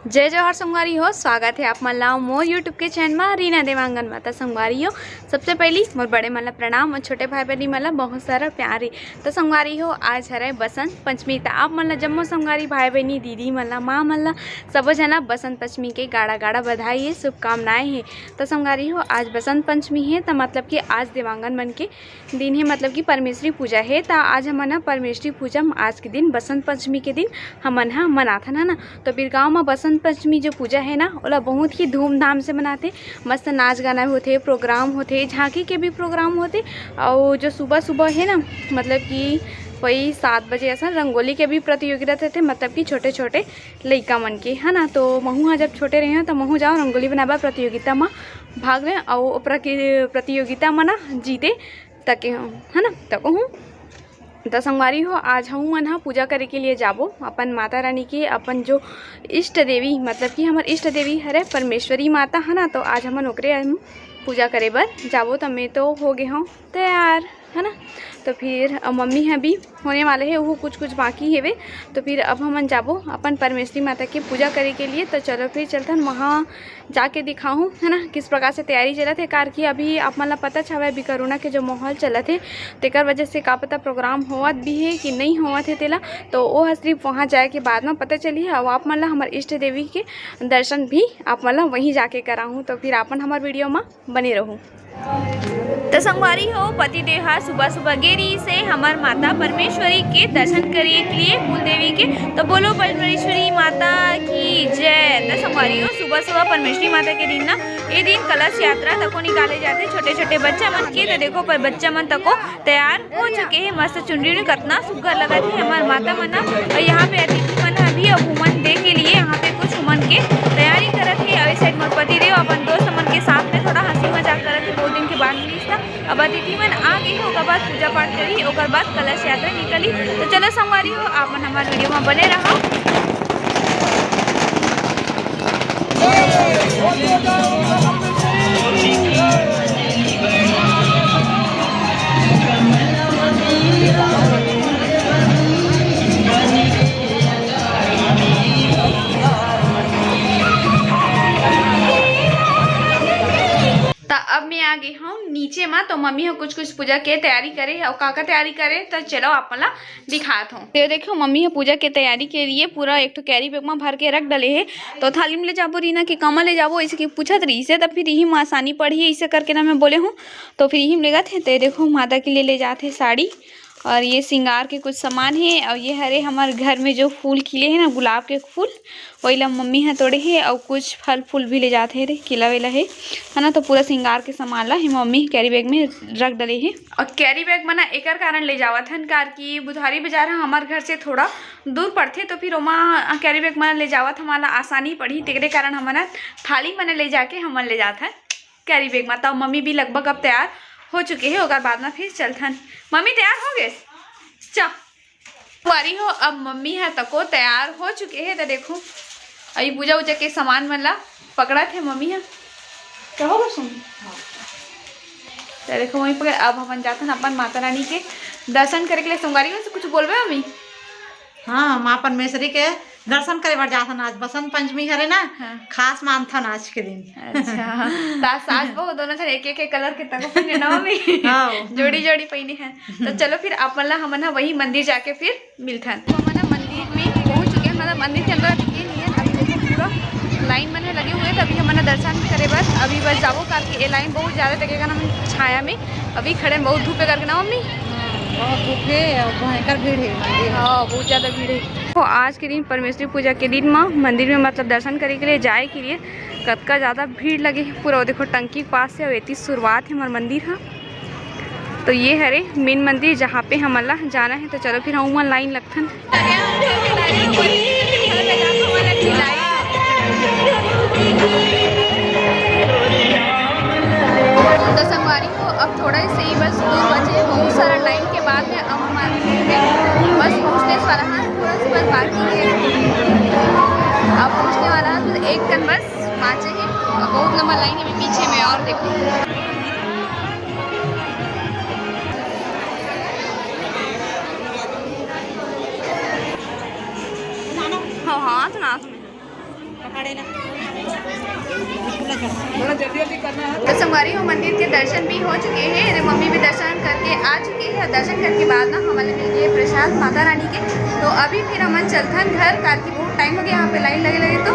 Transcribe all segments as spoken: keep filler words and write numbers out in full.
जय जोहार संगवारी हो, स्वागत हे आप मन ला मोर YouTube के चैनल मा रीना देवांगन मा। त संगवारी हो, सबसे पहली मोर बड़े मन ला प्रणाम और छोटे भाई बहनी मन ला बहुत सारा प्यार हे। त संगवारी हो, आज हरे बसंत पंचमी। त आप मन ला जम्मो संगवारी भाई बहनी, दीदी मन ला, माँ मन ला, सबो झन ला बसंत पंचमी के गाड़ा गाड़ा बधाई हे, शुभकामनाएं हे। त संगवारी हो, आज बसंत पंचमी हे, त मतलब कि आज देवांगन मन के दिन हे, मतलब कि परमेश्वरी पूजा हे। त आज हमन ह परमेश्वरी पूजा म, आज के दिन बसंत पंचमी के दिन हमन ह मनाथन, है ना। तो बिरगांव म बसंत पंचमी जो पूजा हे ना, ओला बहुत ही धूमधाम से मनाथे। मस्त नाच गाना भी होथे, प्रोग्राम होथे, झांकी के भी प्रोग्राम होथे। अउ जो सुबह सुबह हे ना, मतलब कि वही सात बजे असन रंगोली के भी प्रतियोगिता रहिथे, मतलब कि छोटे छोटे लइका मन के, है ना। तो महू ह जब छोटे रहे त महू जाओ रंगोली बनाए बर प्रतियोगिता म भाग ले, अउ प्रति-, प्रतियोगिता म ना जीते तके हूँ, है ना, तको हूँ। त संगवारी हो, आज हमू मन ह पूजा करे के लिए जाबो अपन माता रानी के, अपन जो इष्ट देवी, मतलब कि हमर इष्ट देवी हरे परमेश्वरी माता, है ना। तो आज हमन ओकरे हम पूजा करे बर जाबो। त मैं तो हो गे हूँ तैयार, है ना। तो फिर अब मम्मी ह भी होने वाले हे, वो कुछ कुछ बाकी हेवे। तो फिर अब हमन जाबो अपन परमेश्वरी माता के पूजा करे के लिए। तो चलो फिर चलथन वहाँ जाके दिखाहूँ, है ना, किस प्रकार से तैयारी चलत हे। कार कि अभी आप मन ला पता हवय, अभी कोरोना के जो माहौल चलत हे, तेकर वजह से का पता प्रोग्राम होवत भी हे कि नहीं होवत हे तेला, तो वो ह सिर्फ वहाँ जाए के बाद में पता चली। और आप मन ला हमर इष्ट देवी के दर्शन भी आप मन ला वहीं जाके कराहूँ। तो फिर आपन हमर वीडियो में बने रहू। त संगवारी हो, पतिदेव ह सुबह सुबह गे रिहिस हे हमर माता परमेश्वरी के दर्शन करे के लिए कुल देवी के। तो बोलो परमेश्वरी माता की जय। त संगवारी हो, सुबह सुबह परमेश्वरी माता के दिन ना, ये दिन कलश यात्रा तको निकाले जाथे छोटे छोटे बच्चा मन के। तो देखो, पर बच्चा मन तको तैयार हो चुके हे मस्त चुनरी में। कतना सुग्घर लगत हे हमर माता मन ह। और यहाँ पे अतिथि मन ह भी अब उमन दे के लिए यहाँ पे कुछ उमन के तैयारी करत हे। और इस साइड मोर पति देव अपन दोस्त मन के साथ में थोड़ा हंसी मजाक करत हे, बहुत दिन के बाद मिलिस था। अब अतिथि मन आ गे हे, ओकर बाद पूजा पाठ करही, ओकर बाद कलश यात्रा निकलही। तो चलो संगवारी हो, आप मन हमारे वीडियो में बने रहो। त अब मैं आ गे हूँ नीचे मा, तो मम्मी ह कुछ कुछ पूजा के तैयारी करे हे। अउ का का तैयारी करे, त चलो आप मन ला दिखात हूँ। तो ये देखो, मम्मी ह पूजा के तैयारी के लिए पूरा एक ठो कैरी बैग मा भर के रख डले हे। तो थाली में ले जाबो रीना कि कामा ले जाबो, ऐसे कि पूछत रहिस हे, त फिर यही मा आसानी पड़ही, ऐसे करके ना मैं बोले हूँ। तो फिर यही में लेगत हे। तो ये देखो, माता के लिए ले जात हे साड़ी, और ये श्रृंगार के कुछ सामान हे, और ये हरे हमर घर में जो फूल खिले हे ना, गुलाब के फूल, वही ला मम्मी ह तोड़े हे। और कुछ फल फूल भी ले जात हे रे, केला वेला हे, है ना। तो पूरा श्रृंगार के सामान ला हे मम्मी कैरी बैग में रख डले हे। और कैरी बैग में ना एकर कारण ले जावत हन, कार कि बुधवारी बाजार ह हमर घर से थोड़ा दूर पड़थे, तो फिर ओमा कैरी बैग में ले जावत हमन ला आसानी पड़ही, तेकरे कारण हमन ह थाली में ले जाके हमन ले जात हन। कैरी बैग मा। त मम्मी भी लगभग अब तैयार हो चुके हे, ओकर बाद मा फिर चलथन। मम्मी तैयार हो गे? चा। संगवारी हो, अब मम्मी ह तको तैयार हो चुके हे। त देखो, अभी पूजा उजा के सामान मन ला पकड़त हे मम्मी ह। क्या होगा सुन? त देखो, वहीं पकड़। अब हमन जाथन अपन माता रानी के दर्शन करे के लिए। संगवारी हो, से कुछ बोलबे मम्मी? हाँ, माँ परमेश्वरी के दर्शन करे बर जाथन। आज बसंत पंचमी हरे ना, हाँ। खास मानथन आज के दिन। अच्छा, त सास बहू दोनों झन एक एक कलर के तको पहिने ना मम्मी? हाँ। जोड़ी जोड़ी पहिने हैं। तो चलो फिर आप मन ला हमन ह वही मंदिर जाके फिर मिलथन। तो हमन ह मंदिर में पहुंच चुके हैं, मतलब मंदिर के अंदर अभी गे नहीं है। अभी देखो पूरा लाइन मन है लगे हुए, तभी हमन ह दर्शन करे बर अभी बस जाबो, काबर कि ये लाइन बहुत ज्यादा तक हमन छाया में अभी खड़े हैं, बहुत धूप है करके ना मम्मी? हाँ, बहुत धूप है और भयंकर भीड़ है मंदिर में। हाँ, बहुत ज्यादा भीड़ है। तो आज के दिन परमेश्वरी पूजा के दिन म मंदिर में मतलब दर्शन करे के लिए जाए के लिए कतका ज्यादा भीड़ लगे है पूरा। वो देखो टंकी के पास से, और एती शुरुआत है हमार मंदिर ह। तो ये हरे मेन मंदिर जहाँ पे हमन ला जाना है। तो चलो फिर हम मन लाइन लगथन। तो संगवारी हो, अब थोड़ा से ही बस दूर बचे, बहुत सारा लाइन के बाद में अब मंदिर में बस पहुँचने वाला है, थोड़ा सा बस बाकी है, अब पहुँचने वाला है, तो एक कन बस बाँचे है, अब बहुत लंबा लाइन है पीछे में। और देखो, हाँ, हाँ, तो ना, तो मैं तो संगवारी हो, मंदिर के दर्शन भी हो चुके हैं। अरे, मम्मी भी दर्शन करके आ चुके हैं। दर्शन करके बाद ना हमन ला मिल गए प्रसाद माता रानी के। तो अभी फिर हमन चलथन घर, काबर कि बहुत टाइम हो गया यहाँ पे लाइन लगे लगे। तो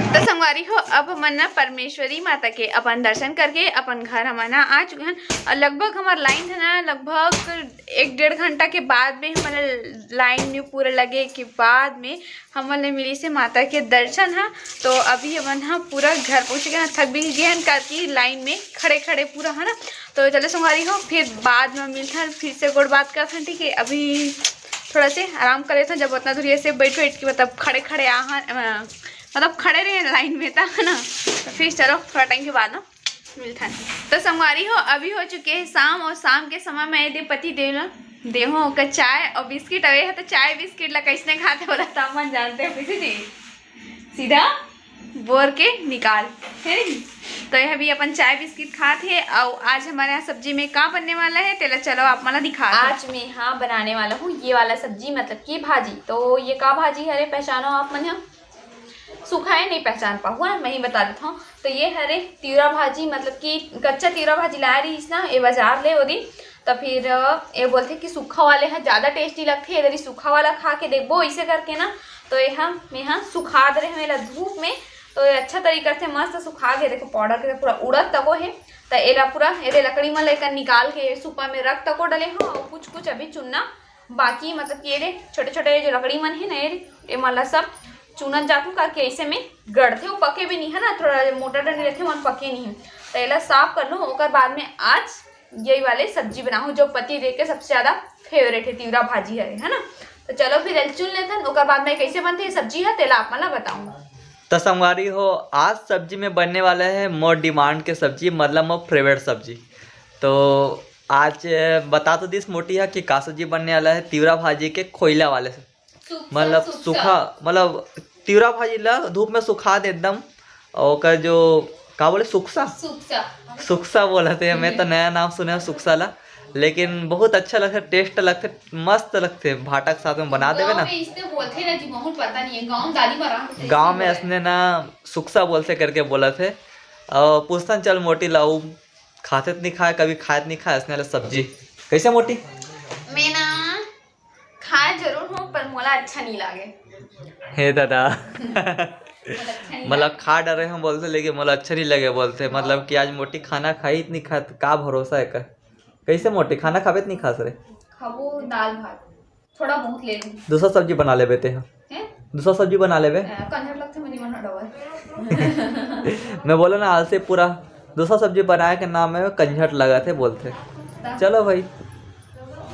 तो संगवारी हो, अब हमन ना परमेश्वरी माता के अपन दर्शन करके अपन घर हमन ना आ चुके हैं। और लगभग हमार लाइन है ना, लगभग एक डेढ़ घंटा के बाद में हमन ला लाइन में पूरा लगे के बाद में हमन ला मिलिस हे माता के दर्शन ह। तो अभी हमन ह पूरा घर पहुँच गए हन, थक भी गए हन, काबर कि लाइन में खड़े खड़े पूरा, है ना। तो चलो संगवारी हो, फिर बाद में मिलथन, फिर से गोठ बात करथन, ठीक है। अभी थोड़ा से आराम कर लेथन, जब उतना दूर ऐसे बैठ बैठ के, मतलब खड़े खड़े आहन, अ, मतलब खड़े रहे लाइन में, त है ना। तो फिर चलो थोड़ा टाइम के बाद ना मिलथन। तो संगवारी हो, अभी हो चुके हैं शाम, और शाम के समय में यदि पति देव ला देहूँ ओकर चाय और बिस्किट, और ये तो चाय बिस्किट ला कैसने खाथे, बोला तो अपन जानते हैं, कैसे जी, सीधा बोर के निकाल, है नी? तो ये अभी अपन चाय बिस्किट खात हे। और आज हमारे यहाँ सब्जी में का बनने वाला है, तेला चलो आप मन ला दिखा दो। आज मैं यहाँ बनाने वाला हूँ ये वाला सब्जी, मतलब कि भाजी। तो ये का भाजी हरे, पहचानो आप मन ह? सूखा है, नहीं पहचान पाहू, है, मैं ही बता देता हूँ। तो ये हरे तिवरा भाजी, मतलब कि कच्चा तिवरा भाजी लाए रहिस ना ये बाजार ले वो दिन। तो फिर, अ, ये बोलथे कि सूखा वाले ह ज्यादा टेस्टी लगथे, यदि सूखा वाला खा के देखबो इसे करके ना। तो ये हम, मैं ह सुखा दे रहे हूँ एला धूप में। तो ये अच्छा तरीका से मस्त सुखा के, देखो पाउडर के पूरा उड़त तको है। तो एला पूरा एदे लकड़ी में लेकर निकाल के सूपा में रख तको डले हूँ, और कुछ कुछ अभी चुनना बाकी, मतलब कि ये रे छोटे छोटे जो लकड़ी मन है ना, ये रे, ये मन ला सब चुनत जाथूं, काबर कि ऐसे में गड़थे, वो पके भी नहीं है ना, थोड़ा मोटा डंडी रहथे, मन पके नहीं है। तो एला साफ कर लूँ, ओकर बाद में आज यही वाले सब्जी बनाहूँ, जो पति देव के सबसे ज्यादा फेवरेट है, तिवरा भाजी है, है ना। तो चलो फिर एला चुन लेथन, ओकर बाद में कैसे बनथे ये सब्जी है, तेला आप मन ला बताऊँ। तो संगवारी हो, आज सब्जी में बनने वाला है मोर डिमांड के सब्जी, मतलब मोर फेवरेट सब्जी। तो आज, अ, बता तो दिस मोटी ह कि का सब्जी बनने वाला है। तिवरा भाजी के खोइला वाले से, सुक्सा, मतलब सुक्सा। सूखा, मतलब तिवरा भाजी ला धूप में सुखा दे एकदम, और ओकर जो, का बोले, सुक्सा? सुक्सा। सुक्सा बोलत हे, मैं तो नया नाम सुने हूँ सुक्सा ला, लेकिन बहुत अच्छा लगथे, टेस्ट लगथे, मस्त लगथे। भाटा के साथ में बना देवे ना। गाँव में इसने बोलथे ना जी, बहुत पता नहीं है, गाँव दादी मरा गाँव में इसने ना सुक्सा बोलथे करके बोलत हे। और पूछथन चल मोटी ला, उ खाथे त नहीं खाए, कभी खाए त नहीं खाए, इसने वाला सब्जी। कैसे मोटी? मैं ना खाए जरूर हूँ, पर मोला अच्छा नहीं लागे। हे दादा। मोला अच्छा नहीं मतलब लागे। खा डरे हम बोलथे, लेकिन मोला अच्छा नहीं लगे बोलथे। मतलब कि आज मोटी खाना खाही त नहीं खात, का भरोसा है का? कैसे मोटी खाना खाबे त नहीं खास रे? खाबो दाल भात। थोड़ा बहुत ले लूँ। दूसरा सब्जी बना लेबे ते ह। हैं? दूसरा सब्जी बना लेबे। अ, कंजर लगथे मनी मन हटवा। मैं बोला ना, आलसी पूरा। दूसरा सब्जी बनाए के नाम में कंझट लगत हे बोलथे। ता। चलो भाई,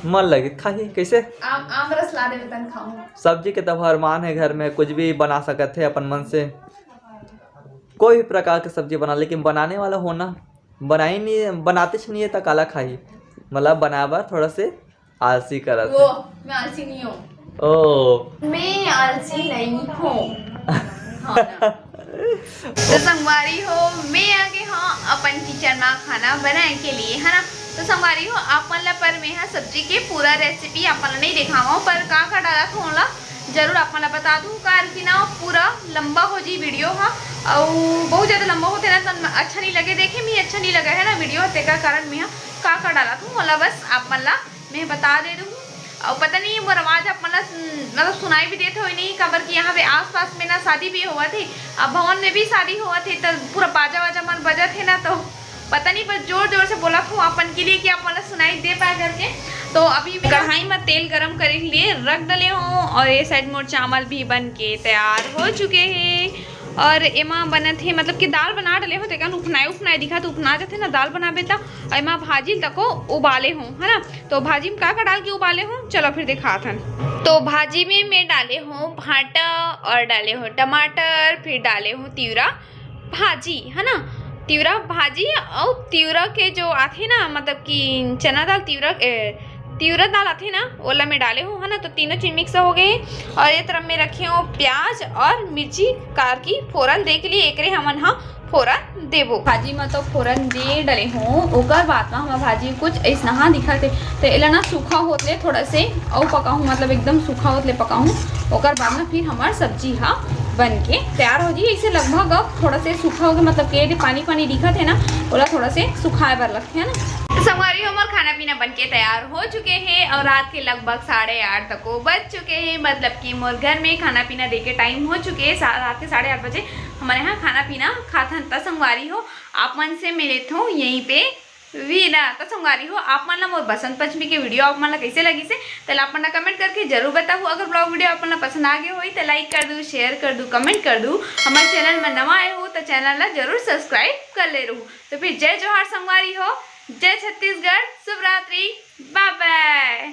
मन लगे खाही। कैसे? आम, आम रस ला देबे तन खाऊं। सब्जी के तो भरमान है घर में, कुछ भी बना सकत हे अपन मन से, कोई भी प्रकार के सब्जी बना, लेकिन बनाने वाला होना। बनाई नहीं, बनाते नहीं है तो काला खाही। मतलब बनाए बर थोड़ा से आलसी करत वो, हे। मैं आलसी नहीं हूँ। ओ। मैं आलसी नहीं हूँ। हाँ ना। तो संगवारी हो, मैं आगे हाँ अपन किचन में खाना बनाए के लिए, है ना। तो संगवारी हो, आप मन ला पर मैं हा सब्जी के पूरा रेसिपी आप मन ला नहीं दिखावा हूँ, पर का का डाला था ओला जरूर आप मन ला बता दूँ, कार की ना पूरा लंबा हो जी वीडियो हा। और बहुत ज्यादा लंबा होते ना तो अच्छा नहीं लगे, देखे में अच्छा नहीं लगा है ना वीडियो, तेकर कारण मैं हा का का डाला था ओला बस आप मन ला मैं बता दे दूँ। और पता नहीं मोर आवाज आप मन ला सुन-, मतलब सुनाई भी देत होई नहीं, काबर कि यहाँ पे आसपास में ना शादी भी होवत हे, अब भवन में भी शादी होवत हे, तो पूरा बाजा वाजा मन बजत हे ना, तो पता नहीं बस जोर जोर से बोलत हूँ अपन के लिए कि आप मन ला सुनाई दे पाए करके। तो अभी मैं कढ़ाई में तेल गरम करे के लिए रख डले हूँ और ये साइड मोर चावल भी बन के तैयार हो चुके हैं। और एमा बनत हे, मतलब कि दाल बना डले हो, तेकन उफनाए उफनाए दिखा, तो उफना जाथे ना दाल बनाबे त। और एमा भाजी तको उबाले हो, है ना। तो भाजी में का का डाल के उबाले हो, चलो फिर दिखात हन। तो भाजी में मैं डाले हो भाटा और डाले हो टमाटर, फिर डाले हो तिवरा भाजी, है ना। तिवरा भाजी और तिवरा के जो आथे ना, मतलब कि चना दाल, तिवरा, ए, तिवरा दाल आथे ना, ओला मैं डाले हो, है ना। तो तीनों चीज मिक्स हो गए। और ये तरफ में रखे हो प्याज और मिर्ची कार की फोरन दे के लिए, एकरे हमन हा फोरन देबो। भाजी में तो फोरन दे डले हो, ओकर बाद में हमर भाजी कुछ ऐसनहा दिखत हे, तो एला ना सूखा होत ले थोड़ा से अउ पकाहूँ, मतलब एकदम सूखा होत ले पकाहूँ, ओकर बाद में फिर हमर सब्जी हा बन के तैयार हो जी। इसे लगभग अब थोड़ा से सूखा हो गया, मतलब कि ये पानी पानी दिखत है ना, ओला थोड़ा से सुखाए बर लगथे, है ना। तो संगवारी हो, मोर खाना पीना बन के तैयार हो चुके हैं और रात के लगभग साढ़े आठ तक वो बज चुके हैं, मतलब कि मोर घर में खाना पीना दे के टाइम हो चुके हैं। सा-, रात के साढ़े आठ बजे हमारे यहाँ खाना पीना खाथन। त संगवारी हो, आप मन से मिले थो यहीं पे वीना। त संगवारी हो, आप मन ला मोर बसंत पंचमी के वीडियो आप मन ला कैसे लगिस हे, तेला आप मन ला कमेंट करके जरूर बताहू। अगर ब्लॉग वीडियो आप मन ला पसंद आ गए होई, त लाइक कर दू, शेयर कर दू, कमेंट कर दू। हमारे चैनल में नवा आए हो, त चैनल ला जरूर सब्सक्राइब कर ले रहू। तो फिर जय जोहार संगवारी हो, जय छत्तीसगढ़, शुभ रात्रि, बाय बाय।